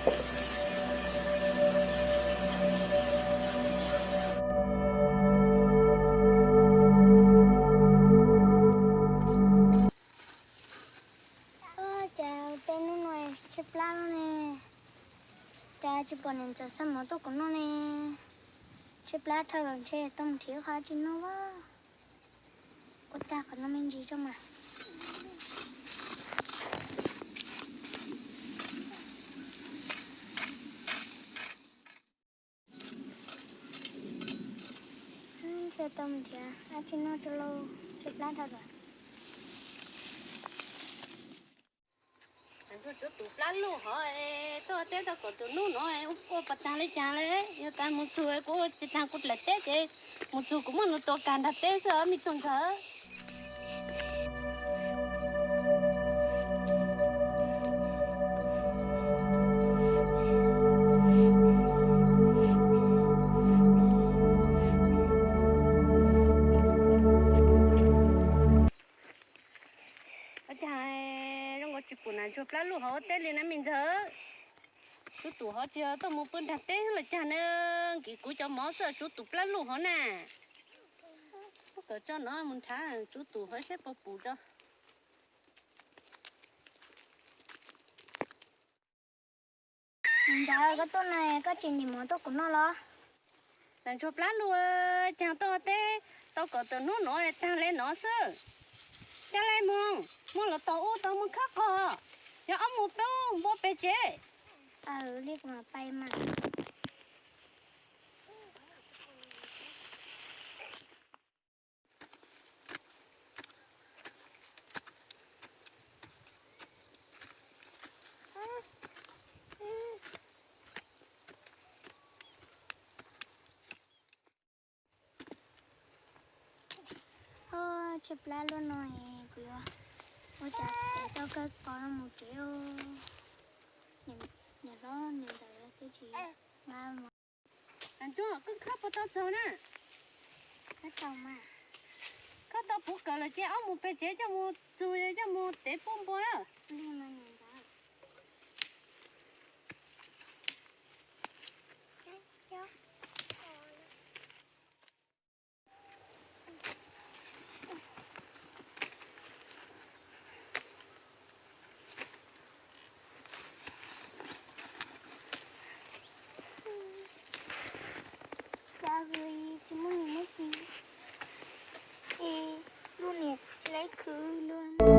Cas tej hnub no tshaib plab ne, cas tsis pom niam ntxawm xa mov tuaj kuv noj ne. Tshaib plab dhau los ntshe tuaj mus nrhiav qhov tsis noj. Ua tag qhov no me ntsis tso mas. Ntshe tau mus nrhiav dab tsi noj rau lauj, tshaib plab dhau lawm. Ntsuag, tshuav tus plab luj hov tuaj teb tau kaum tawm hnub no, ua puas tag li cas li? Yog tas mus txug kuv ua tsis tag kuv dlaim teb ces mus txug kuv muab nws tua kag nrag teb xwb me tub ntxawg. Ua cas zoo nkaus tsis pum nas ntsuag plab luj hov ua teb li na me ntxawg? Tshuav tus hov tsis yog tuaj mus pw nrag teb los cas na, nkim kuv cov mov xwb, tshuav tus plab luj hov na. Ub, kawm tso no mus nrhav tshuav tus hov saib puas pum tso. Ntxawg, koj tuaj no koj tsis ntim mov tuaj kuv noj los? Nas ntsuag plab luj, cas tuaj teb tau kaum tawm hnub no tag li no xwb. Cas li moog, muaj los tau ub tau muaj khawb qos, yog ob mus peb npua peg tsev. Li kuv mam pais mas. Tshaib plab luaj no, kuv yuav ua cas es tau khawb qos no mus tsev. Niam hlob niam ntxawm twb tsis nqa. Ntsuag, koj khawb puas tau txaus na? Khawb tau mas. Khawb tau puv kawm lawm ces ob mus peg tsev coj mus txug coj mus tev pub npua na. Cas tsis muaj niam muaj txiv es lub niam tsis laib khwv lub.